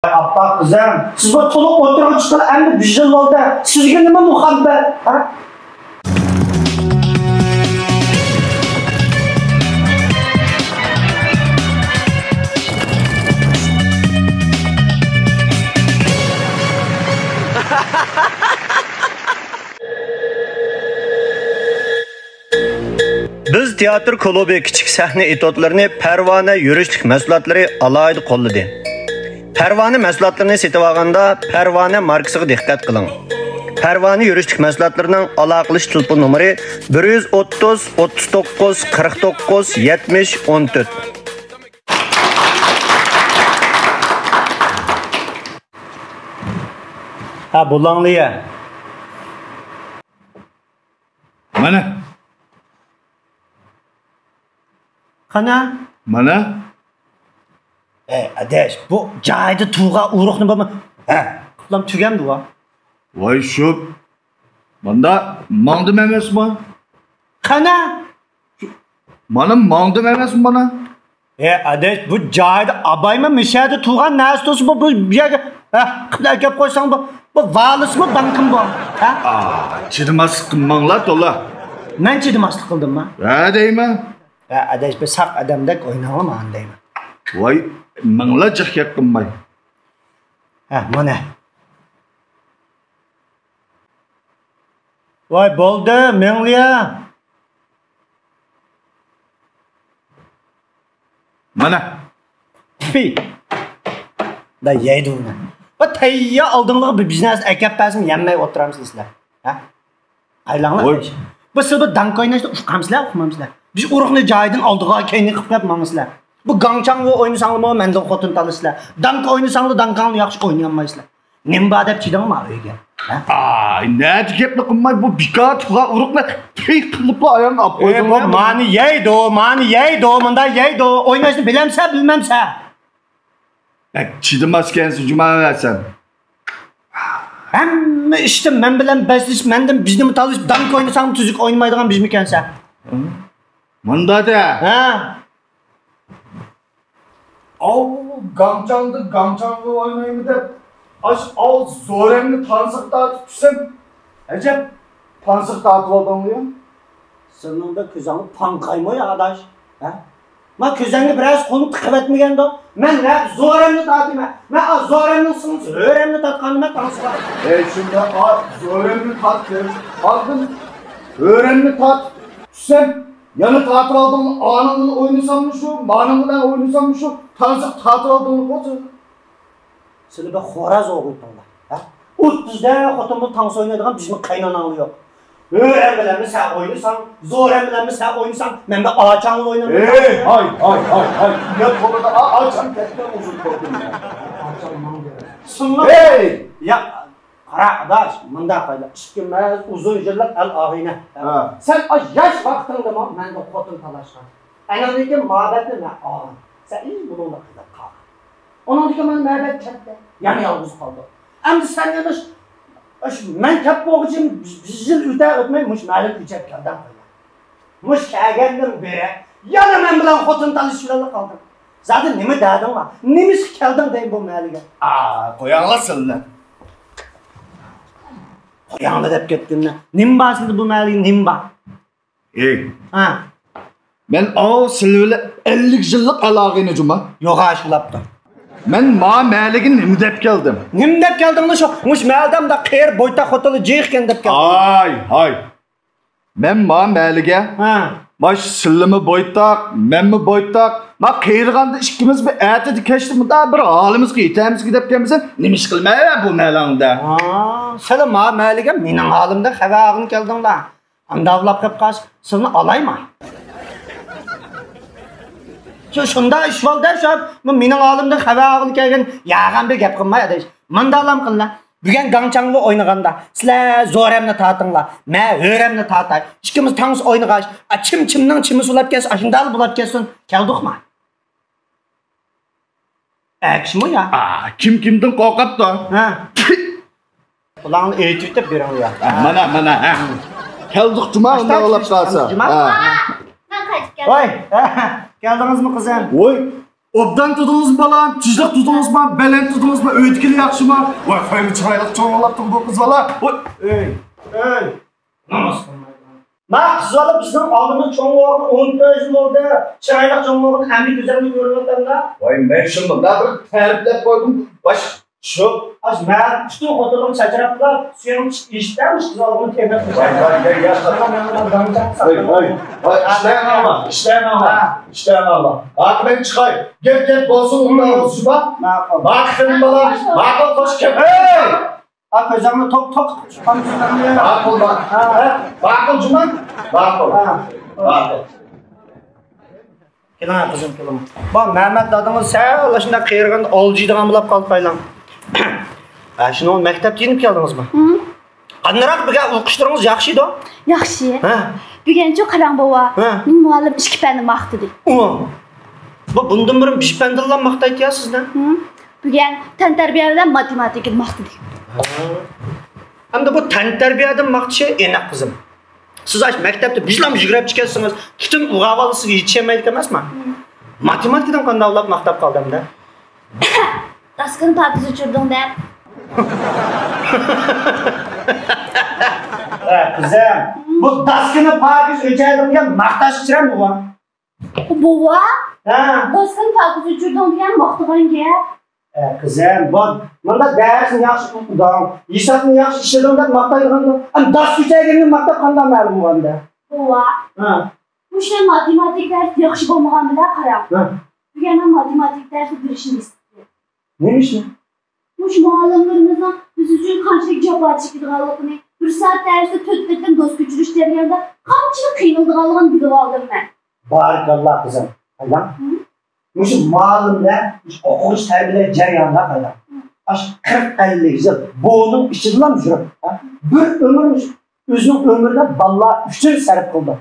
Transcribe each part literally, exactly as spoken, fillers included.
ئاپپاق قىزىم، سىز بۇ تولۇق ئوتتۇرىغا چىققىلى ئەمدى بىر يىل بولدى. سىزگە نېمە مۇھەببەت، ھە؟ بىز تىياتىر كۇلۇبى كىچىك سەھنە ئېتوتلىرىنى پەرۋانە يۈرۈشلۈك مەھسۇلاتلىرى ئالاھىدە قوللىدى. پەرۋانە مەھسۇلاتلىرىنى سېتىۋالغاندا پەرۋانە ماركىسىغا دىققەت قىلىڭ. پەرۋانە يۈرۈشلۈك مەھسۇلاتلىرىنىڭ ئالاقىلىشىش تېلېفون نومۇرى بىر يۈز ئوتتۇز، ئوتتۇز توققۇز، قىرىق توققۇز، يەتمىش، ئون تۆت. ھە، بۇلاڭلىيە. مانا. قانا؟ مانا. ئەي، ئاداش، بۇ جايدا تۇرغان ئۇرۇقنى بولما. ھە، قۇتلام تۈگەمدۇ ۋا؟ ۋاي شۇ. ماندا ماڭدىم ئەمەسمۇ؟ قانا؟ مانا ماڭدىم ئەمەسمۇ مانا؟ ئەي، ئاداش، بۇ جايدا ئابايمۇ مىشەدە تۇرغان نەرسە تۇرسا بۇ، بۇ يەرگە، ھە، قىپلا ئەكەپ قويساڭ بۇ، بۇ ۋالىسمۇ بانكىم بۇ؟ ھە؟ ئا، چىدىماسلىق قىلماڭلار تولا. مەن چىدىماسلىق قىلدىممۇ؟ ھە دەيمەن. ھە، ئاداش، بىر ساق ئادەمدەك ئويناڭلار مانا دەيمەن. ۋاي، مىڭلار جىق گەپ قىلماي. ھە، مانا. ۋاي، بولدى، مىڭلىيە. مانا. پى. دا يەيدۇ ئۇنى. بۇ تەييار ئالدىڭلارغا بىر بىر نەرسە ئەكەپ بەرسىمۇ يەممەي ئولتۇرامسىلەر سىلەر. ھە؟ قايلاڭلار. ۋوي. بۇ سىلەر بۇ داڭكا ئويناشنى ئۇقامسىلەر، ئۇقمامسىلەر؟ بىز ئۇرۇقنى جايىدىن ئالدىغا كەينىگە قىپلاپ ماڭىسىلەر. بۇ گاڭچاڭغا ئوينىساڭلارمۇ مەندىن خوتۇن تالىسىلەر. داڭكا ئوينىساڭلار داڭكاڭنى ياخشى ئوينىيالمايسىلەر. نېمە بار دەپ چىدىڭما ئۆيگە؟ ھە؟ ئاي، نەدە گەپنى قىلماي، بۇ بىكار تۇرغان ئۇرۇقنى تىك قىلىپلا ئاياغنى ئاپ ئېي، قويدۇڭ بۇ يا. مانى يەيدۇ، مانى يەيدۇ، مۇنداق يەيدۇ. ئويناشنى بىلەمسە، بىلمەمسە؟ بەك چىدىماسكەنسەن جۇما سەن. ھەممە ئىشتا مەن بىلەن بەسلىشىپ، مەندىن بىزنىمۇ تالىشىپ، داڭكا ئوينىساڭمۇ تۈزۈك ئوينىمايدىغان بىزمىكەنسەن. مۇندا دە. ھە. ئاۋۇ گاڭچاڭدا گاڭچاڭغا ئوينايمەن دەپ، ئاشۇ ئاۋۇ زورەمنى تانسىغا تارتىپ تۇرسام، ئەجەب، تانسىغا تارتىۋالدىڭمۇ يا؟ سېنىڭدە كۆزۈڭ پاڭ قايماي ئاداش، ھە؟ ما كۆزۈڭگە بىرەرسى قولنى تىقىۋەتمىگەندۇ؟ مەن نە زورەمنى تارتىمەن، مەن ئا زورەمنىڭ سىڭلىسى ھۆرەمنى تارتقاندا مەن تانسىغا. ئەي شۇنداق ئا زورەمنى تارتىپ، ئالدىن ھۆرەمنى تارتىپ چۈشسەم، يەنە تارتىۋالدىڭمۇ، ئانىڭ بىلەن ئوينىساممۇ شۇ، مانىڭ بىلەن ئوينىساممۇ شۇ، تانسىق تارتىۋالدىڭمۇ خوجا؟ سىلى بىر خوراز ئوغۇيتۇڭلار، ھە؟ ئوتتۇزدا خوتۇن بىلەن تانسا ئوينايدىغان بىزمۇ قايناناڭلار يوق. ھۆرەم بىلەنمۇ سەن ئوينىساڭ، زورەم بىلەنمۇ سەن ئوينىساڭ، مەن بىر ئاچاڭ بىلەن ئوينايمەن. ھەي، ھاي، ھاي، ھاي، ھاي. يا قولىدا ئا-، ئاچام كەتتى، ئۇزۇن قوپتۇم. ئاچاڭ ماڭدى. سىڭلىم. ھەي! يا، قارا ئاداش، مۇنداق قىلايلى. ئىككىمىز ئۇزۇن يىللىق ئەل ئاغىنە. ھە. سەن ئاشۇ ياش ۋاقتىڭدىمۇ مەندىن خوتۇن تالاشقان. ئاناندىن كېيىن مۇھەببەتنى مەن ئالدىم. سەن ئىي بۇنىڭدا قىلىپ قالغان. ئۇنىڭدىن كېيىن مانا مۇھەببەت كەتتى. يەنە يالغۇز قالدۇق. ئەمدى سەن يەنە شۇ، شۇ مەن كەپ بولغۇچە بىر يىل ئۆتە ئۆتمەي مۇشۇ مەھەللىگە كۆچۈپ كەلدىڭ. مۇشۇ كەلگەندىن بېرى يەنە مەن بىلەن خوتۇن تالىشىش بىلەنلا قالدىڭ. زادى نېمە دەردىڭ بار؟ نېمە ئىشقا كەلدىڭ دەيمەن بۇ مەھەللىگە؟ ئا، قوياڭلار سىلەر. قوياڭلار دەپ كەتكىنىنە. نېمە بار سىلەردە بۇ مەھەللىگە، نېمە بار؟ ئېي. ھە. مەن ئاۋۇ سىلى بىلەن ئەللىك يىللىق ئالاقىنى جۇما. يوغاش بولاپتۇ. مەن ما مەھەللىگە نېمە دەپ كەلدىم؟ نېمە دەپ كەلدىڭ شۇ؟ مۇشۇ مەھەللىدە مۇنداق قېرى بويتاق خوتۇنلار جىق ئىكەن دەپ كەلدىڭ. ھاي، ھاي. مەن ما مەھەللىگە، ھە. ماش سىلىمۇ بويتاق، مەنمۇ بويتاق. ما قېرىغاندا ئىككىمىز بىر ئەتىدە كەچتە مۇنداق بىر ھالىمىزغا يېتەمىزكى دەپ كەلمىسەم، نېمە ئىش قىلماي بۇ مەھەللەڭدە؟ ھا، سىلى ما مەھەللىگە مېنىڭ ھالىمدىن خەۋەر ئالغىلى كەلدىڭلار. ئانداق ئۇلاپ قېلىپ قالسا، سىلىنى ئالايما. شۇ، شۇنداق ئىش بولدى، شۇ، مېنىڭ ھالىمدىن خەۋەر ئالغىلى كەلگەن ياغان بىر گەپ قىلماي، ئاداش. مانداقلام قىللا. بۈگۈن گاڭچاڭلار ئوينىغاندا، سىلەر زورەمنى تارتىڭلار، مەن ھۆرەمنى تارتاي. ئىككىمىز تانسا ئوينىغاچ، ئا، چىم چىمنىڭ چىمىسى بولاپ كەتسە، ئاشۇنداقلا بولاپ كەتسۇن. كەلدۇقما؟ ئەكشىمۇ يا؟ ئا، كىم كىمدىن قورقاپتۇ؟ ھە. ئۇلارنى ئېيتىۋېتىپ بېرىڭ يا. ئا، مانا، مانا، ھە. كەلدۇق جۇما، ئۇنداق بولاپ قالسا. جۇما؟ ھە. مەن قايتىپ كەلدىم. ۋاي، كەلدىڭىزمۇ قىزىم؟ ۋوي. ئوبدان تۇردىڭىزمۇ بالام؟ تىنچلىق تۇردىڭىزمۇ؟ بەلەنت تۇردىڭىزمۇ؟ ئۆيدىكىلەر ياخشىمۇ؟ ۋاي، خېلى چىرايلىق چوڭ بوپتۇ بۇ قىز بالا. ۋاي، ئۆي، ئۆي. ناماز. ما قىز بالا بىزنىڭ ئالدىمىز چوڭ بولغىنى ئون تۆت يىل بولدى. چىرايلىق چوڭ بولغىنى ئەمدى كۆزۈمگە كۆرۈنۈۋاتامدا. ۋاي، مەن شۇ مۇنداق بىر تەرىپلەپ قويدۇم. باش شۇ. ئاش، مەن پۈتۈن خوتۇنلىرىم چاچراپلا، سۈيۈم ئىشتە، مۇشۇ قىز ئالدىمدا تېمىپ. ۋاي، ۋاي، ۋاي، ياش قېرى. ۋاي، ۋاي، ۋاي، ئىشلەيمەن، ئىشلەيمەن، ھە. ئىشلەيمەن. ھە، مەن چىقاي. گەپ گەپ بولسۇن، ئۇنداق بولسۇن، شۇ. ماقۇل. ماقۇل، خېنىم بالام. ماقۇل، خوش كەپ. ھەي! ھە، كۆزۈڭنى توق، توق، چىققان كۆزۈڭنى. ماقۇل، ماقۇل. ھە، ماقۇل، جۇما. ماقۇل. ھە. ماقۇل. كېلىڭ، قىزىم، كېلىڭ. بۇ مەمەت دادىڭىز سەل ئاشۇنداق قېرىغاندا ئالجىيدىغان بولۇپ قالدى قايلاڭ. ھە، شۇنىڭ مەكتەپتە يېنىپ كەلدىڭىزمۇ؟ ھە. قانداقراق بۈگۈن ئوقۇشلىرىڭىز ياخشى ئىدى؟ ياخشى. ھە. بۈگۈنچۇ قاراڭ بوۋا، ھە. مېنى مۇئەللىم ئىككى پەندە ماختىدى. ئۇ. بۇ بۇندىن بۇرۇن بىش پەندىنلا ماختايتتى يا سىزنى؟ ھە. بۈگۈن تەنتەربىيە بىلەن ماتېماتىكىنى ماختىدى. ھە. ئەمدى بۇ تەنتەربىيەدىن ماختىشى ئېنىق قىزىم. سىز ئاشۇ مەكتەپتە بىشلام يۈگۈرۈپ چىقىسىز، پۈتۈن ئۇلۇغۋار سىزگە يېتىشەلمەيدىكەن ئەمەسمۇ؟ مم. ماتېماتىكىدىن قانداق ئۇلاپ ماختاپ قالدى ئەمدى؟ داسكىنى پاكىز ئۆچۈردۈڭ دەپ. ھە، قىزىم، بۇ داسكىنى پاكىز ئۆچۈردۈڭ دېگەن ماختاش ئىچىرەم بۇ. بوۋا، ھە. داسكىنى پاكىز ئۆچۈردۈڭ دېگەن ماختىغان گەپ. ئە، قىزىم، بۇ، مۇنداق دەرسنى ياخشى ئوقۇدۇڭ، ھېسابنى ياخشى ئىشلىدىڭ دەپ ماختايدىغان. ئەمما داس كۆتەرگىنىنى ماختاپ قانداق مەلۇم بولغاندا؟ بوۋا. ھە. مۇشۇ ماتېماتىك دەرس ياخشى بولمىغان بىلەن قاراڭ. ھە. بۈگۈن مەن ماتېماتىك دەرسى بېرىشنى ئېسىتتىم. نېمە ئىشنى؟ مۇشۇ مۇئەللىملىرىمىزنىڭ بىز ئۈچۈن قانچىلىك جاپا چېكىدىغانلىقىنى، بىر سائەت دەرستە تۆت قېتىم دوست كۆچۈرۈش جەريانىدا قانچىلىك قىينىلىدىغانلىقىنى بىلىۋالدىم مەن. بارىكاللا، قىزىم. قايلاڭ؟ ھە؟ مۇشۇ مۇئەللىملەر، مۇشۇ ئوقۇغۇچى تەربىيەلەش جەريانىدا قايلاڭ؟ ھە. ئاشۇ قىرىق ئەللىك يىل بۇنىڭ ئىچىدىلا يۈرۈپ، ھە؟ بىر ئۆمۈر مۇشۇ ئۆزىنىڭ ئۆمرىدە بالىلار ئۈچۈن سەرپ قىلدى.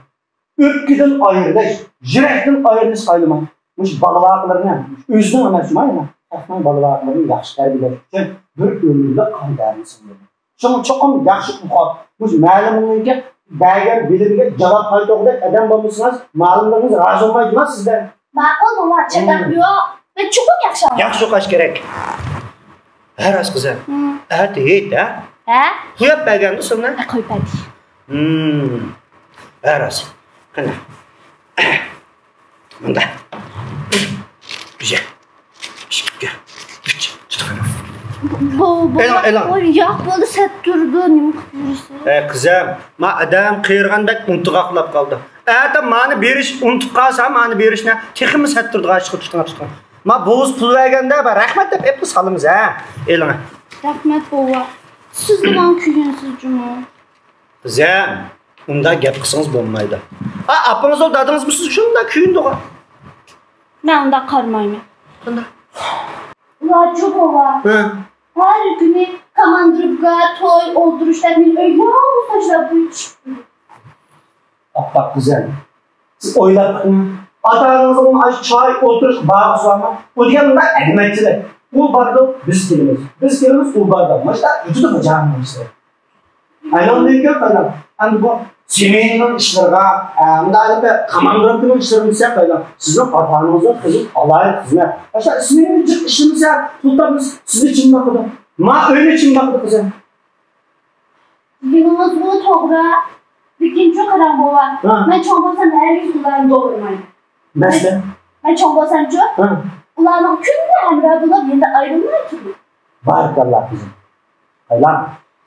ئۆپكىدىن ئايرىلىش، يۈرەكتىن ئايرىلىش ئايلىما. مۇشۇ بالىۋاقلىرىنى، ئۆزىنىڭ ئەمەس جۇما يەنە، خەقنىڭ بالىۋاقلىرىنى ياخشى تەربىيەلەش ئۈچۈن بىر ئۆمۈرلۈك قان تەرىنى سىڭدۈردى. شۇڭا چوقۇم ياخشى ئوقۇپ، مۇشۇ مەلۇمنىڭكى بەرگەن بىلىمىگە جاۋاب قايتۇرغۇدەك ئادەم بولمىسىڭىز، مەلۇملىرىڭىز رازى بولمايدۇ جۇما سىزدىن. ماقۇل بوۋا، چاتاق يوق. مەن چوقۇم ياخشى ئالىمەن. ياخشى ئوقۇش كېرەك. ھە راست قىزىم. ھە. ئەتە ھېيت، ھە؟ ھە؟ قويۇپ بەرگەندۇ سىلنى؟ ھە، قويۇپ بەردى. ھىم. ھە راست. قېنى. مۇندا. بىر، ئىككى، ئۈچ. تۇتۇپ. بو، بو، ئېلىڭ، ئېلىڭ. ئوي، ياق، بولدى، سەت تۇرىدۇ، نېمە قىلىپ يۈرىسىز؟ ئەي قىزىم، ما ئادەم قېرىغاندەك ئۇنتۇغاقلاپ قالدى. ئەتە مانى بېرىش ئۇنتۇپ قالسا، مانى بېرىشنى تېخىمۇ سەت تۇرىدىغان ئىشقا تۇتۇڭ، تۇتۇڭ. ما بوۋىسى پۇل بەرگەندە، بە، رەھمەت دەپ ئېلىپ سالىمىز، ھە؟ ئېلىڭ. رەھمەت، بوۋا. سىزلا ماڭا كۆيۈنسىز جۇمۇ. قىزىم، ئۇنداق گەپ قىلسىڭىز بولمايدۇ. ھە، ئاپىڭىزمۇ دادىڭىزمۇ سىزگە شۇنداق كۆيۈنىدىغۇ. مەن ئۇنداق قارىمايمەن. قانداق؟ ئۇلارچۇ بوۋا. ھە. ھەر كۈنى كاماندىروپكا، توي، ئولتۇرۇش دەپ مېنى ئۆيگە يالغۇز تاشلاپ قويۇپ چىقىپتۇ. ئاپپاق قىزىم، سىز ئويلاپ بېقىڭ. ئاتا-ئانىڭىزغىمۇ ئاشۇ چاي، ئولتۇرۇش بارغۇسىلارمۇ؟ ئۇ دېگەن مۇنداق ئەدىمەتچىلىك. ئۇ بارىدۇ، بىز كېلىمىز. بىز كېلىمىز، ئۇ بارىدۇ. مۇشۇنداق ئۆتىدۇ بۇ جاھاننىڭ ئىشلىرى. ئايلاندىن كۆپ قانداق. ئەمدى بۇ سېمىينىڭ ئىشلىرىغا، ئە، مۇنداق ئەلبەتتە كاماندىروپكىنىڭ ئىشلىرىغا دېسەك قايلاڭ. سىزنىڭ ئاتا-ئانىڭىزنىڭ قىزىل ئالاھىدە خىزمەت. ئاشۇ سېمىينى جىق ئىشلىمىسە، پۇل تاپمىسا، سىزنى كىم باقىدۇ؟ ما ئۆينى كىم باقىدۇ قىزىم؟ دېگىنىڭىزغۇ توغرا. لېكىنچۇ قاراڭ بوۋا، ھە. مەن چوڭ بولسام ھەرگىز ئۇلارنى دوغرىمايمەن. مەسىلەن؟ مەن چوڭ بولسامچۇ، ھە. ئۇلارنىڭ كۈندە ھەمراھ بولۇپ، يېنىدا ئايرىلماي تۇرىمەن. بارىكاللا قىزىم. قايلاڭ،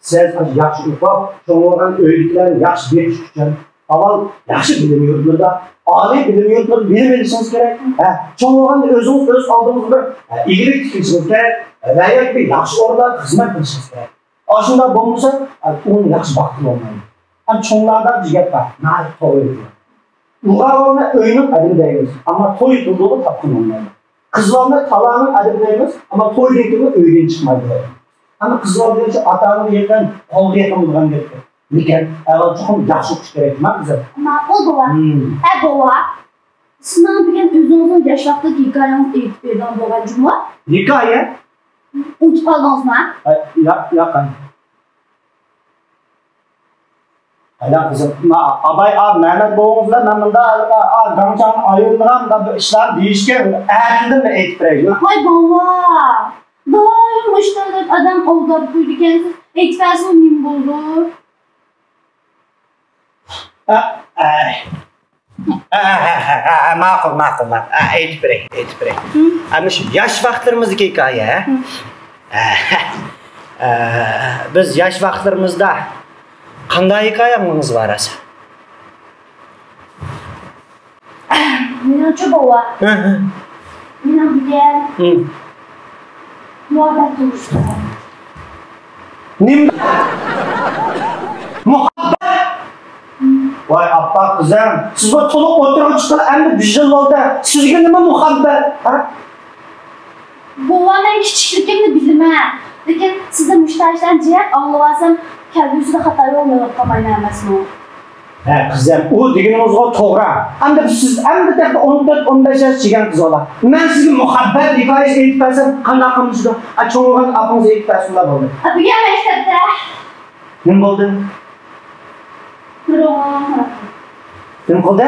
سىز ئاشۇ ياخشى ئوقۇپ، چوڭ بولغان ئۆيدىكىلەرنى ياخشى بېقىش ئۈچۈن، ئاۋۋال ياخشى بىلىم يۇرتلىرىدا، ئالىي بىلىم يۇرتلىرىدا بىلىم ئېلىشىڭىز كېرەك. ھە، چوڭ بولغاندا ئۆزىڭىز ئۆز ئالدىڭىزغا بىر، ھە، ئىگىلىك تىكلىشىڭىز كېرەك. ھە، ۋە ياكى بىر ياخشى ئورۇنلاردا خىزمەت قىلىشىڭىز كېرەك. ئاشۇنداق بولمىسا، ئۇنى ياخشى باققىلى بولمايدۇ. ئەمما چوڭلاردا بىر گەپ بار، ناھايىتى توغرا ئېيتىلغان. ئۇلغا بولماي ئۆينىڭ ئادىمى دەيمىز، ئەمما توي تۇردۇغۇ تاپقىن بولمايدۇ. قىز بالىنى تالانىڭ ئادىمى دەيمىز، ئەمما تويدىن كېيىن ئۆيدىن چىقمايدۇ. ئەمما قىز بالا دېگەن شۇ ئاتا-ئانىغا يېقىن، قولغا يېقىن بولغان گەپكەن. لېكىن ئەۋۋەل چوقۇم ياخشى ئوقۇش كېرەك، نېمە قىزىم؟ ماقۇل بوۋا. ھىم. ئە بوۋا، سىزنىڭ بۈگۈن ئۆزىڭىزنىڭ ياشلىقتىكى ھېكايىڭىزنى ئېيتىپ بېرىدىغان بولغان جۇمۇ. ھېكايە؟ ئۇنتۇپ قالدىڭىزمۇ؟ ئە، ياق، ياق. ئايلا قىزىم، ما، ئاباي، ئا، مەمەت بوۋىڭىز بىلەن مەن مۇندا، ئا، گاڭچاڭنى ئايرىلىدىغان مۇنداق بىر ئىشلارنى دېيىشكەن، ئەتىدىن بىر ئېيتىپ بېرەيلى. ۋاي بوۋا، دائىم مۇشۇنداق دەپ ئادەم ئالداپ قويىدىكەنسىز. ئېيتىپ بەرسىڭىز نېمە بولىدۇ؟ ئا، ئا. ئا، ئا، ئا، ئا، ماقۇل، ماقۇل، ماقۇل. ئا، ئېيتىپ بېرەي، ئېيتىپ بېرەي. ھە؟ ئەمدى شۇ ياش ۋاقىتلىرىمىزدىكى ھېكايە، ھە؟ ھە. ئا، ئا، بىز ياش ۋاقىتلىرىمىزدا قانداق ھېكايە ئاڭلىغىڭىز بار ئەسلى؟ مېنىڭچۇ بوۋا. ھە، ھە. مېنىڭ دېگەن ھە. مۇھەببەت توغرىسىدا. نېمە؟ مۇھەببەت؟ ۋاي ئاپپاق قىزىم، سىز بۇ تولۇق ئوتتۇرىغا چىققىلى ئەمدى بىر يىل بولدى. سىزگە نېمە مۇھەببەت؟ ھە؟ بوۋا، مەن كىچىكلىكىمنى بىلىمەن. لېكىن سىزدىن مۇشۇنداق ئىشلارنى جىق ئاڭلىۋالسام، كەلگۈسىدە خاتا يولغا مېڭىپ قالمايمەن ئەمەسمۇ؟ ھە، قىزىم، ئۇ دېگىنىڭىزغۇ توغرا. ئەمدى سىز ئەمدى تېخى ئون تۆت، ئون بەش ياش چىگەن قىز بالا. مەن سىزگە مۇھەببەت ھېكايىسى ئېيتىپ بەرسەم، قانداق قىلمىشىدۇ؟ ئا، چوڭ بولغان ئاپىڭىز ئېيتىپ بەرسۇنلا بولدى. ئا، بۈگۈن مەكتەپتە. نېمە بولدى؟ نېمە قىلدى؟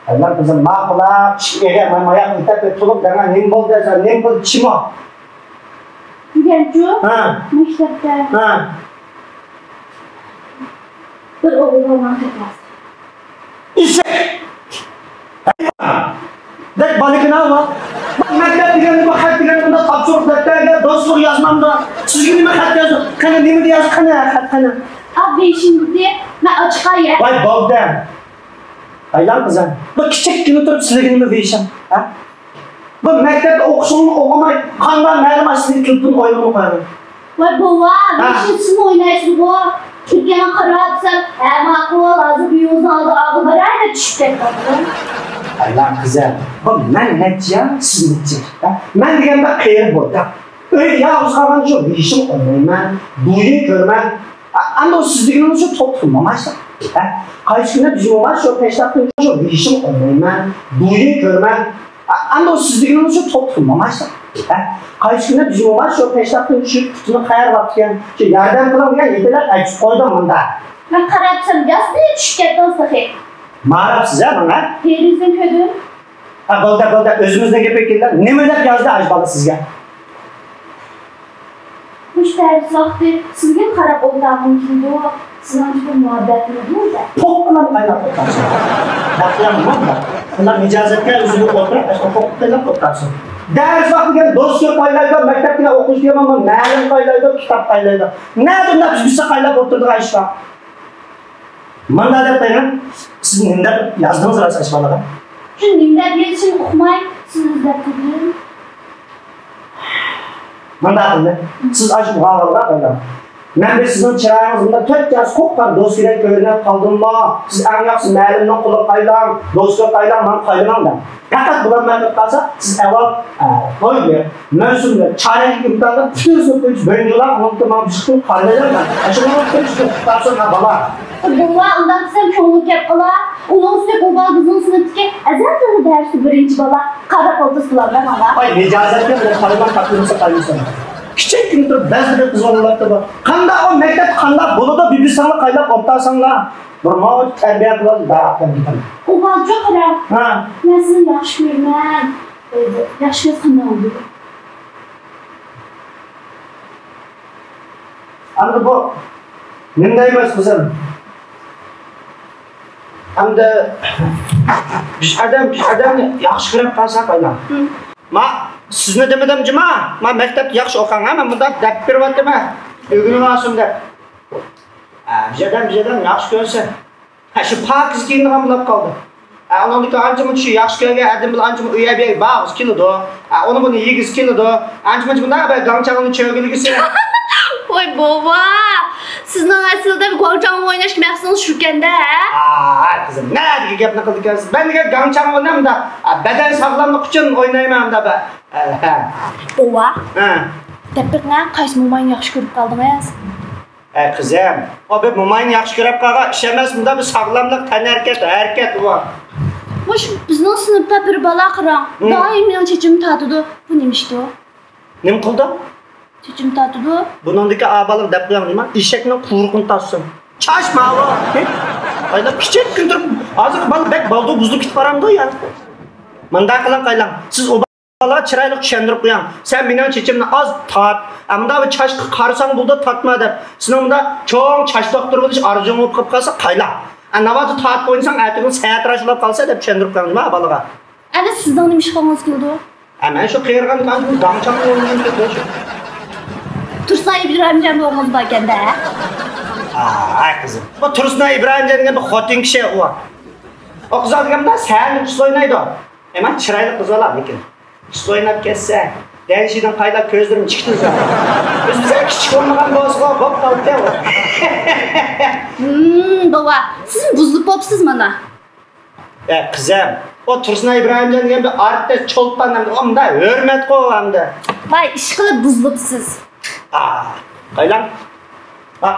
ئاللا قىزىم، ماقۇل-لا، ئىشىك ئېگەر، ماياق مەكتەپكە تۇرۇپ دەڭە، نېمە بولدى دېسە، نېمە قىلدى، چىمۇ؟ دېگەنچۇ؟ ھە. مەكتەپتە. ھە. بىر ئوغۇل رومان خەت يازدى. ئېشەك! دەك بالىكىنا ۋا. مەكتەپ دېگەننى، بۇ خەت دېگەننى بۇنداق تاپشۇرۇق دەپتەرگە دوستلۇق يازمامدۇ؟ سىزگە نېمە خەت يازدى؟ قېنى، نېمىدە يازدى؟ قېنى، خەت قېنى؟ ئا، بېشىمدى. مەن ئاچىقاي يە. ۋاي، بولدى. ئايلان قىزىم. بۇ كىچىككىنە تۇرۇپ سىلىگە نېمە بېشىم؟ ھە؟ بۇ مەكتەپتە ئوقۇشۇڭنى ئوقۇماي، قانداق مەلۇم ئاشۇ سىلىگە تېلېفون ئوينىغىنى قويغىن. ۋاي بوۋا، ھە. بېشىم سىزمۇ ئوينايسىزغۇ. چۈنكى ماڭا قاراپ سەن، ھە، ماقۇل، ھازىر بۈيۈڭىزنىڭ ئالدىغا ئالغا باراي دەپ چۈشۈپ كەتتىڭ. ئايلان قىزىم، بۇ مەن نەچچە يا، سىز نەچچە يا؟ ھە؟ مەن دېگەندە قېرى بويداق. ئۆيدە يالغۇز قالغان شۇ بېشىم ئوينايمەن، بويۇن كۆرىمەن. ئا-، ئەمدى ئۇ سىز دېگىنىڭىز شۇ توپتۇ ماماشلا. ھە؟ قايسى كۈنى بىز ماما شۇ پەشتاقتىن شۇ بېشىم ئوينايمەن، بويۇن كۆرىمەن. ئا-، ئەمدى ئۇ سىز دېگىنىڭىز شۇ توپتۇ ماماشلا. ھە؟ قايسى كۈنى بىز ماما شۇ پەشتاقتىن چۈشۈپ پۇتىنى قەيەر باپتىكەن، شۇ ياردەم قىلىڭ دېگەن يېتىلەپ ئەچىپ قويدۇم مۇندا. مەن قاراپ تۇرسام ياستى چۈشۈپ كەتتىڭىز تېخى. ماراپسىز ھە ماڭا؟ پېرىزدىن كۆردۈم. ھە، بولدى، بولدى، ئۆزىمىزنىڭ گېپىگە كېلىڭ. نېمە دەپ يازدى ئاشۇ بالا سىزگە؟ مۇشۇ دەرس ۋاقتى سىزگە قاراپ ئولتۇرغۇم كېلىدۇ، سىزنىڭ بىر مۇھەببەتىڭىزمۇ بار. پوققىلام قايناپ ئولتۇرسۇن. دەپلەم مۇنداق. بۇنداق مىجازەتكە ئۆزىنى ئولتۇرۇپ، ئاشۇ پوققىلام ئولتۇرسۇن. دەرس ۋاقتى دېگەن دوست كۆپ قايلايدۇ، مەكتەپتە ئوقۇش دېگەن مەلۇم قايلايدۇ، كىتاب قايلايدۇ. نەدە ئۇنداق بىز بىلسە قايلاپ ئولتۇرىدىغان ئىش بار؟ مانا دەپ قويۇڭ، سىز نېمە دەپ يازدىڭىز راست ئاشۇ بالىغا؟ شۇ نېمە دەپ يېزىشىنى ئۇقماي، سىزنى ئىزدەپ كىردىم. مانا قىلدى. سىز ئاشۇ ئۇقالغاندا قويۇڭ. مەن بىر سىزنىڭ چىرايىڭىز مۇنداق تۆت ياش قۇپقان دوسكىدەك كۆرۈنۈپ قالدىممۇ؟ سىز ئەڭ ياخشى مەلۇمنىڭ قولىغا قايلاڭ، دوسكىغا قايلاڭ، ماڭا قايلىماڭ دەڭ. پەقەت بۇلار مەن قىلىپ قالسا، سىز ئەۋۋال، ئە، توي بېرىپ، مەن شۇنداق چارەكلىك ئىمتىھاندا پۈتۈن سىنىپ بويىچە بىرىنچى بولاڭ، ئۇنىڭدىن كېيىن ماڭا بىر ئىش قىلىپ قارىمايلا مەن. ئاشۇنىڭغا كۆرۈشكە قۇتلۇقسىز ھە بالا. بوۋا، ئۇنداق دېسەم كۆڭلۈم كەپ قالا. ئۇنىڭ ئۈستىگە ئۇ بالا بىزنىڭ سىنىپتىكى ئەزەلدىنلا دەرستە بىرىنچى بالا. قارا پالتىس بولامدا ماڭا. ئاي، مىجازەتكە بىلەن قارىماق تاپىلمىسا قايمىسۇن. كىچىككىنە تۇرۇپ بەزى بىر قىز بالىلار بار. قانداق ئۇ مەكتەپتە قانداق بولىدۇ، بىبىساڭلار قايلاپ ئولتۇرساڭلار. بىر ماۋۇ تەربىيە قىلىۋاتىدۇ، داۋات بىلەن كېتىمەن. ئۇ بالىچۇ قاراڭ. ھە. مەن سېنى ياخشى كۆرىمەن. ياخشى كۆرسە قانداق بولىدۇ؟ ئەمدى بۇ نېمە دەيمىز قىزىم؟ ئەمدى بىر ئادەم، بىر ئادەمنى ياخشى كۆرۈپ قالسا قايلا؟ ما سىزنى دېمىدىم جۇما؟ ما مەكتەپتە ياخشى ئوقۇڭ ھە، مەن مۇنداق دەپ بېرىۋاتىمەن. ئۆگىنىۋالسۇن دەپ. ھە، بىر ئادەم، بىر ئادەم ياخشى كۆرسە. ھە، شۇ پاكىز كىيىنىدىغان بولۇپ قالدى. ھە، ئۇنىڭدىكى ئانچە-مۇنچە شۇ ياخشى كۆرگەن ئادەم بىلەن ئانچە ئۇ يەر بۇ يەرگە بارغۇسى كېلىدۇ. ھە، ئۇنى بۇنى يېگۈسى كېلىدۇ. ئانچە-مۇنچە بۇنداق بىر گاڭچاڭنى چۆگىلىگۈسى. ۋاي بوۋا، سىزنىڭ ئەسلىدە گاڭچاڭ ئويناشقا مەقسىتىڭىز شۇكەندە، ھە؟ ھە، قىزىم، نەدىكى گەپنى قىلىدىكەنسىز؟ مەن دېگەن گاڭچاڭ ئوينامدا، ھە، بەدەن ساغلاملىقى ئۈچۈن ئوينايمەن ئەمدى. ھە، ھە. بوۋا، ھە. دەپ بېقىڭە، قايسى موماينى ياخشى كۆرۈپ قالدىڭىز؟ ئەي قىزىم، ئۇ بىر موماينى ياخشى كۆرۈپ قالغان ئىش ئەمەس، مۇنداق بىر ساغلاملىق، تەنھەرىكەت، ھەرىكەت ئۇ. مۇشۇ بىزنىڭ سىنىپتا بىر بالا قاراڭ، ھىم. دائىم مېنىڭ چېچىمنى تارتىدۇ. بۇ نېمە ئىشتۇ؟ نېمە قىلدى؟ چېچىم تارتىدۇ. بۇنىڭدىكى ئابالىغا دەپ قوياڭ نېمە؟ ئېشەكنىڭ قۇيرۇقىنى تارتسۇن. چاچ ماۋۇ! ئايلاپ كىچىك كۈن تۇرۇپ، ھازىر بالا بەك بالدۇر بۇزۇلۇپ كېتىپ بارامدۇ يا؟ مۇنداق قىلىڭ قايلاڭ. سىز ئۇ بالىغا چىرايلىق چۈشەندۈرۈپ قويۇڭ. سەن مېنىڭ چېچىمنى ئاز تارت. ئەمدى بۇ چاچقا قارىساڭ بولىدۇ، تارتما دەپ. سېنىڭ مۇنداق چوڭ چاچ دوختۇرى بولۇش ئارزۇڭ بولۇپ قېلىپ قالسا قايلاڭ. ئە، ناۋادا تارتىپ قويساڭ ئەتىگە سەتراش بولۇپ قالسا دەپ چۈشەندۈرۈپ قويۇڭ نېمە بالىغا. ئەنە سىزنىڭ نېمە ئىش قىلغۇڭىز كېلىدۇ؟ ئە، مەن شۇ قېرىغاندا مەن بۇ داڭچاڭنى ئوينىغىم كېلىدۇ شۇ. تۇرسۇن ئىبراھىمجان بوغۇڭىز باركەن-دە. ئاي قىزىم، بۇ تۇرسۇن ئىبراھىمجان دېگەن بىر خوتۇن كىشى ئۇ. ئۇ قىز دېگەندە سەھەرنى ئۇسسۇل ئوينايدۇ. ئەمما چىرايلىق قىز بالا لېكىن. ئۇسسۇل ئويناپ كەتسە، دەنشىدىن قايلاپ كۆزلىرىم چىقتى زادى. بىز بىزگە كىچىك بولمىغان بولسىغۇ، بوپ قالدى ئۇ. ھىم، بوۋا، سىزمۇ بۇزۇلۇپ بوپسىز مانا. ئە، قىزىم، ئۇ تۇرسۇن ئىبراھىمجان دېگەن بىر ئارتىس، چولپان ئەمدى، ئۇنداق ھۆرمەتقۇ ئەمدى. ۋاي، ئىشقىلىپ بۇزۇلۇپسىز. ئا، قايلاڭ. ئا،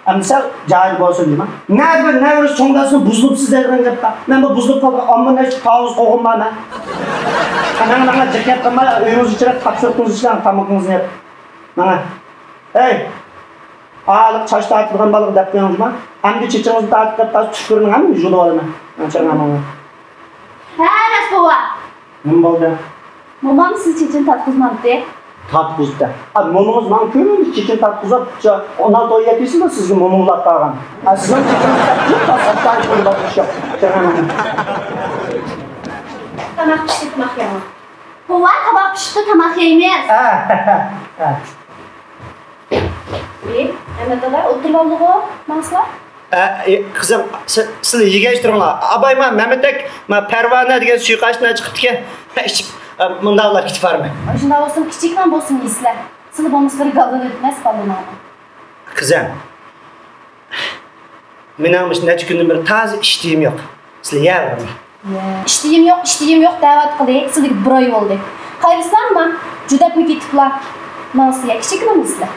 ئەمدى سەل جاھىل بولسۇن دېمە. نە بىر نەۋرىسى چوڭ دەسمۇ بۇزۇلۇپسىز دەيدىغان گەپ بار. مەن بۇ بۇزۇلۇپ قالغان ئامما نەچچە تاۋۇز قوغۇن بار مەن. ماڭا، ماڭا جىق گەپ قىلماي، ئۆيىڭىزگە چىراپ تاپشۇرۇقىڭىزنى ئىشلەڭ، تامىقىڭىزنى يەپ. ماڭا. ھەي! ھېلىقى چاچ تارتىدىغان بالىغا دەپ قويۇڭ جۇما. ئەمدى چېچىڭىزنى تارتىپ قېلىپ قالسا، چۈشكۈرۈڭ ھەممە يۇلۇپ ئالىمەن. ماڭا چىراڭ ماڭا. ھە، راست بوۋا. نېمە بولدى؟ مومام سىز چېچىنى تارتقۇزمامتى؟ تارتقۇزدى. ئا، مومىڭىز ماڭا كۈندە چېچىنى تارتقۇزۇپ، شۇ ئون ئالتە ئون يەتتە يىلدا سىزگە مومىڭىز تارتقان. ئا، سىزنىڭ چېچىڭىز تارتقۇزۇپ، تارتقۇزۇپ، تارتقۇزۇپ، تارتقۇزۇپ. چىراڭ ماڭا. تاماق پىشتى، تاماق يەڭ. بوۋا، تاماق پىشىپتۇ، تاماق يەيمىز. ئە، ئە. ئى، ئەمەت دادا، ئولتۇرۇۋالدىغۇ، ماڭسىلا. ئە، ئى، قىزىم، سى-، سىلەر يېگەچ تۇرۇڭلار. ئاباي، ما، مەمەتەك، ما، پەرۋانە دېگەن سۇيۇقئاشنى چىقىپتىكەن. ئىچىپ، ئە، مۇنداقلا كېتىپ بارىمەن. ئاشۇنداق بولسۇن، كىچىكلا بولسۇن يېسىلە. سىلەر بولمىسىلەر گاللىنى ئۆتمەس بالىلىرىڭلار. قىزىم، مېنىڭ مۇشۇ نەچچە كۈندىن بېرى تازا ئىشتىيىم يوق. سىلەر يەۋېرىڭلار. ئىشتىيىم يوق، ئىشتىيىم يوق دەۋاتقىلى سىلىگە بىر ئاي بولدى. قايرىسام ما، جۈدەپمۇ كېتىپلا. ماڭسىلەر، كىچىكلا مىسلى.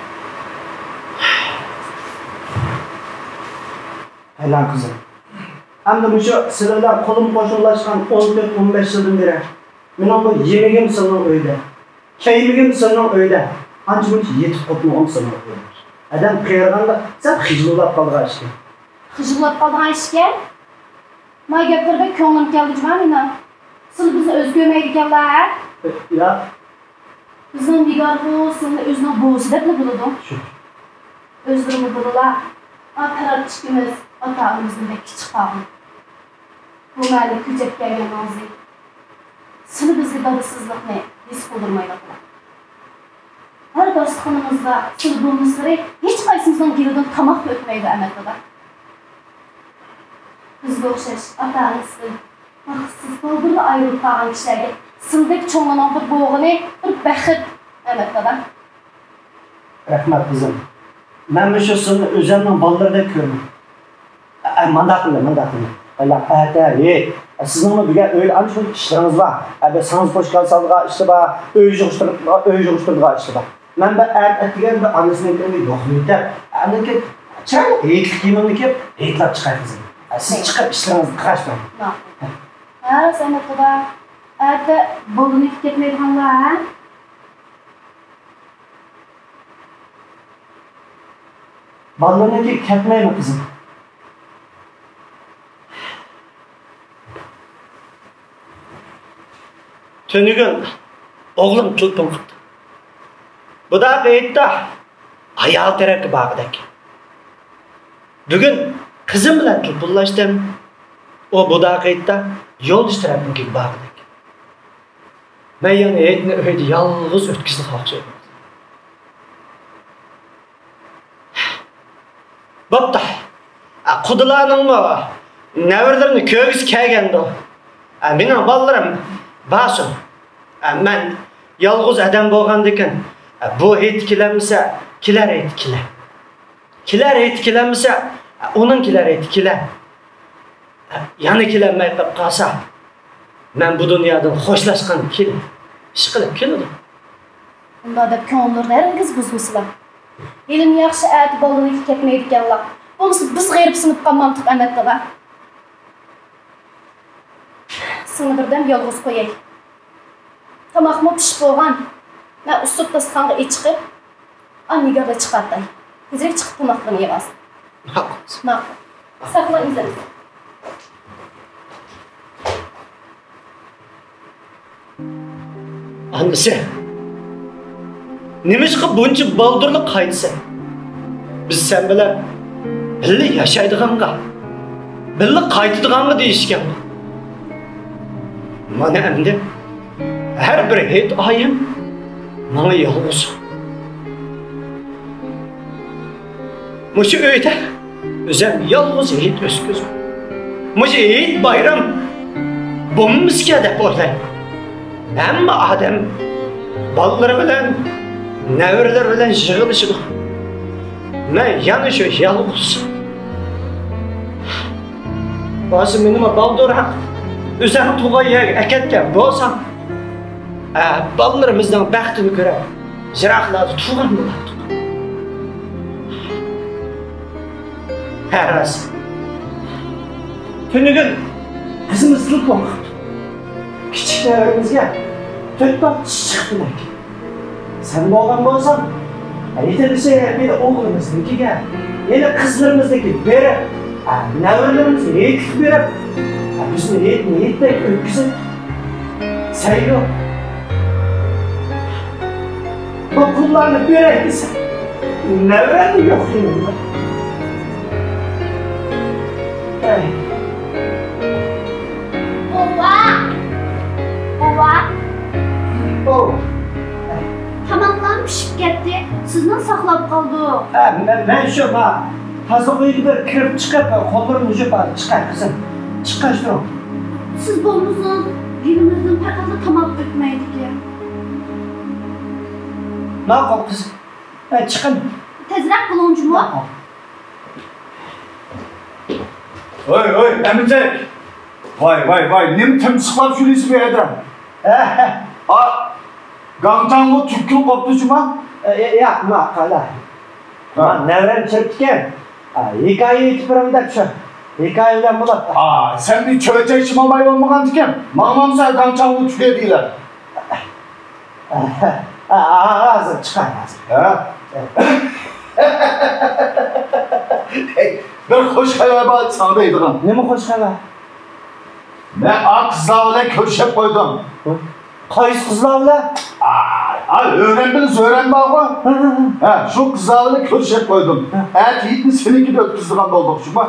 ئايلان قىزىم. ئەمدى مۇشۇ سىلەر بىلەن قولۇم قوشنىلاشقان ئون تۆت، ئون بەش يىلدىن بېرى مېنىڭ بۇ يېمىكىم سىلىنىڭ ئۆيىدە. كىيمىكىم سىلىنىڭ ئۆيىدە. ئانچە-مۇنچە يېتىپ قوپمىغان سىلىنىڭ ئۆيىدە. ئادەم قېرىغاندا سەل خىجىل بولۇپ قالىدىغان ئىشكەن. خىجىل بولۇپ قالىدىغان ئىشكەن؟ ما گەپلىرىدە كۆڭلۈم كەلدى جۇما مېنىڭ. سىلى بىزنى ئۆزى كۆرمەيدىكەنلا، ھە؟ ياق. بىزنىڭ نىگارغۇ سىلىنى ئۆزىنىڭ بوۋىسى دەپلا بىلىدۇ. شۇ. ئۆزلىرىمۇ بىلىلا، ئا تەرەپ ئىككىمىز ئاتا-ئانىمىزدىن بەك كىچىك قالغان. بۇ مەھەللىگە كۆچۈپ كەلگەن ماڭزى. سىلى بىزگە دادىسىزلىقنى ھېس قىلدۇرمايدۇ. ھەر داستىخىنىمىزدا سىلى بولمىسىلىرى ھېچقايسىمىزنىڭ گېلىدىن تاماق ئۆتمەيدۇ ئەمەت دادا. بىزگە ئوخشاش ئاتا-ئانىسىدىن بەختسىز بالدۇرلا ئايرىلىپ قالغان كىشىلەرگە سىلىدەك چوڭلارنىڭ بىر بولغىنى بىر بەخت ئەمەت دادا. رەھمەت قىزىم. مەن مۇشۇ سىلىنى ئۆزۈمنىڭ بالىلىرىدەك كۆرىمەن. ئە، مانداق قىلىڭ، مانداق قىلىڭ. ئەتە، ھېي، سىزنىڭمۇ بۈگۈن ئۆيدە ئانچە مۇنچە ئىشلىرىڭىز بار. ئە، بىر ساڭزا پوشكال سالىدىغان ئىشلار بار، ئۆي يىغىشتۇرىدىغان، ئۆي يىغىشتۇرىدىغان ئىشلار بار. مەن بىر ئەتە ئەتىگەن بىر ئانىسىنىڭكىنى يوقلاپ ئۆتەپ، ئاندىن كېيىن چىرايلىق ھېيتلىق كىيىمىمنى كىيىپ، ھېيتلاپ چىقاي قىزىم. ئە، سىز چىقىپ ئىشلىرىڭىزنى قىلىۋېتىڭ. ھە، سەمەت دادا، ئەتە بالىنى كەتمەيدىغانلار، ھە؟ بالىنىڭكى كەتمەيمۇ قىزىم؟ تۈنۈگۈن ئوغلۇم تېلېفون قىپتۇ. بۇداقى ھېيتتا ئايال تەرەپكە بارغۇدەك. بۈگۈن قىزىم بىلەن تېلېفونلاشتىم. ئۇ بۇداقى ھېيتتا يولدىشى تەرەپنىڭكىگە بارغۇدەك. مەن يەنە ھېيتنى ئۆيدە يالغۇز ئۆتكۈزىدىغان ئوخشايمەن. بوپتۇ. ئە، قۇدىلارنىڭمۇ نەۋرىلىرىنى كۆرگۈسى كەلگەندۇ. ئە، مېنىڭ بالىلىرىم بارسۇن. ئە، مەن يالغۇز ئادەم بولغاندىكىن، ئە، بۇ ھېيت كېلەلمىسە، كېلەر ھېيت كېلەر. كېلەر ھېيت كېلەلمىسە، ئە، ئۇنىڭ كېلەر ھېيت كېلەر. يەنە كېلەلمەي قېلىپ قالسا، مەن بۇ دۇنيادىن خوشلاشقان كېلىدۇ. ئىشقىلىپ كېلىدۇ. ئۇنداق دەپ كۆڭۈللىرىنى ھەرگىز بۇزمىسىلا. ھېلىمۇ ياخشى ئەتە بالىنىڭكى كەتمەيدىكەنلا. بولمىسا بىز غېرىبسىنىپ قالمامتۇق ئەمەت دادا. سېنى بىردەم يالغۇز قوياي. تاماقمۇ پىشىپ بولغان. مەن ئۇسسۇپ داستىخانغا ئېچىقىپ، ئا، نىگارنى چىقارتاي. تېزرەك چىقىپ تاماقلىرىنى يەۋالسۇن. ماقۇل. ماقۇل. ساقلاڭ ئىززەت. ئانىسى، نېمىشقا بۇنچە بالدۇرلا قايتىسەن؟ بىز سەن بىلەن بىللە ياشايدىغانغا، بىللە قايتىدىغانغا دېيىشكەن. مانا ئەمدى ھەر بىر ھېيت ئايىم ماڭا يالغۇز. مۇشۇ ئۆيدە ئۆزۈم يالغۇز ھېيت ئۆتكۈزۈپ، مۇشۇ ھېيت بايرام بولمىسىكەن دەپ ئويلايمەن. ھەممە ئادەم بالىلىرى بىلەن، نەۋرىلىرى بىلەن يىغىلىشىدۇ. مەن يەنە شۇ يالغۇز. بولسا مېنىمۇ بالدۇرراق ئۆزۈم تۇغۇلغان يەرگە ئەكەتكەن بولساڭ، ئە، بالىلىرىمىزنىڭ بەختىنى كۆرۈپ، يىراقلاردا تۇرغان بولاتتۇق. ھە، راست. تۈنۈگۈن قىزىمىز تۇغۇپ بولغان. كىچىك نەۋرىمىزگە تۆت باغ چىچاق تىلەك. سەن بولغان بولساڭ، يېتىلىشى بىر ئوغلىمىزنىڭكىگە، يەنە قىزلىرىمىزنىڭكى بېرىپ، نەۋرىلىرىمىزنى ھېيتلىق بېرىپ، بىزمۇ ھېيتنى ھېيتتەك ئۆتكۈزۈپ، سەن يوق. بۇ پۇللارنى بېرەي دېسەم، نەۋرەممۇ يوق يېنىمدا. ئەي. بوۋا! بوۋا! ئوۋ. تاماقلار پىشىپ كەتتى. سىزنى ساقلاپ قالدۇق. ئە، مەن، مەن شۇ، ما، تازىلىق ئۆيىگە بىر كىرىپ چىقىپ، قوللىرىمنى يۇيۇپ چىقاي، قىزىم. چىققاچ تۇرۇڭ. سىز بولمىسىڭىز، يېنىمىزدىن پەقەتلا تاماق ئۆتمەيدىكەن. ماقۇل، قىزىم. ئە، چىقىڭ. تېزرەك قىلىڭ جۇمۇ. ھوي، ھوي، ئەمىتەك! ۋاي، ۋاي، ۋاي، نېمە تىمسىقلاپ يۈرىسىز بۇ يەردە؟ ھە، ھە. ئا، گاڭچاڭغۇ تۈككۈل قوپتۇ جۇما؟ ئە، ياق، ما، قالا. ھە. ما، نەۋرەم چىرىپتىكەن. ئا، ھېكايە ئېيتىپ بېرىمەن دەپ شۇ ھېكايە بىلەن بولۇپ. ئا، سەن بىر چۆچەك شىمالماي بولمىغاندىكەن. ماڭمامسەن گاڭچاڭغۇ تۈكى دېيىلەر. ھازىر چىقار، ھازىر. ھە؟ بىر خوش خەۋەر بار ساڭا دەيدىغان. نېمە خوش خەۋەر؟ مەن ئا قىزلار بىلەن كۆرۈشۈپ قويدۇم. قايسى قىزلار بىلەن؟ ئا، ئا، ئۆرەم بىلەن زۆرەم بارغۇ. ھە، ھە، ھە. ھە، شۇ قىزلار بىلەن كۆرۈشۈپ قويدۇم. ھە. ئەتە ھېيتنى سېنىڭكىدە ئۆتكۈزىدىغان بولدۇق، شۇما؟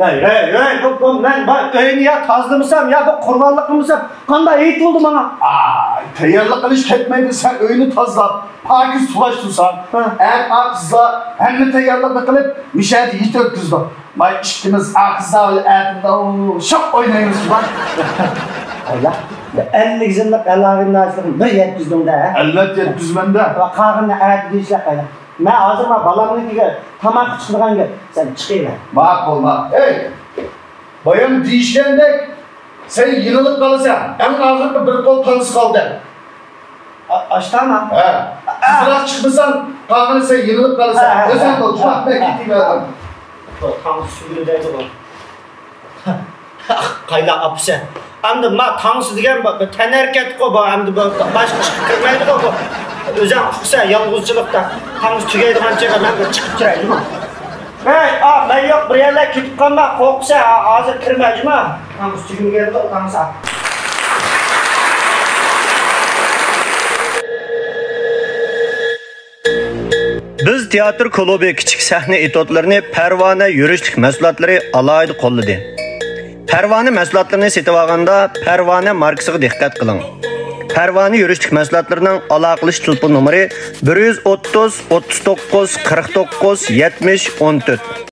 ھەي، ھەي، ھەي، بۇ، بۇ مەن بار ئۆينى يا تازىلىمىسام، يا بۇ قۇربانلىق قىلمىسام، قانداق ھېيت بولدى ماڭا؟ ئاي، تەييارلىق قىلىش كەتمەيدۇ، سەن ئۆينى تازىلاپ، پاكىز سۇۋاشتۇرساڭ، ھە. ئەتە ئا قىزلار ھەممە تەييارلىقنى قىلىپ، مۇشۇ يەردە ھېيت ئۆتكۈزىدۇ. ماي ئىككىمىز ئا قىزلار بىلەن ئەتىندە شوق ئوينايمىز جۇما. ئايلا، ئەللىك يىللىق ئالاقىداشلىقنى بىر يەتكۈزدۈڭ-دە، ھە؟ ئەلۋەتتە يەتكۈزىمەن-دە. قالغىنىنى ئەتە دېيىشلەپ قويلا. مەن ھازىر ما بالامنىڭكىگە تاماققا چىقىدىغان گەپ. سەن چىقىۋەر. ماقۇل، ماقۇل. ئەي، بايام دېيىشكەندەك، سەن يېڭىلىپ قالىسەن. ئەڭ ئاخىرقى بىر قول تانسا قالدى. ئا-، ئاشتاما؟ ھە. تېزراق چىقمىساڭ، قالغىنى سەن يېڭىلىپ قالىسەن. ھە، ھە، ئۆزۈڭ ھە. بول، جۇما، مەن كېتىۋەردىم. تاڭ سۈيى دەيدىغۇ. قايلا ئاپىسى. ئەمدى ما تاڭسا دېگەن بىر تەنھەرىكەتقۇ بۇ، ئەمدى بۇ باشقا چىقىپ كىرمەيدىغۇ بۇ. ئۆزۈڭ ئۇقىسەن، يالغۇزچىلىقتا. تاڭسا تۈگەيدىغان چېغى مەن بىر چىقىپ كىرەيلىمۇ؟ ھەي، ئا، مەن يوق، بىر يەرلەر كېتىپ قالما، قورقىسەن، ھازىر كىرمە جۇما. تاڭسا تۈگىمىگەندە تاڭسا. بىز تىياتىر كۇلۇبى كىچىك سەھنە ئېتيۇدلىرىنى پەرۋانە يۈرۈشلۈك مەھسۇلاتلىرى ئالاھىدە قوللىدى. پەرۋانە مەھسۇلاتلىرىنى سېتىۋالغاندا، پەرۋانە ماركىسىغا دىققەت قىلىڭ. پەرۋانە يۈرۈشلۈك مەھسۇلاتلىرىنىڭ ئالاقىلىشىش تېلېفون نومۇرى: بىر يۈز ئوتتۇز، ئوتتۇز توققۇز، قىرىق توققۇز، يەتمىش، ئون تۆت.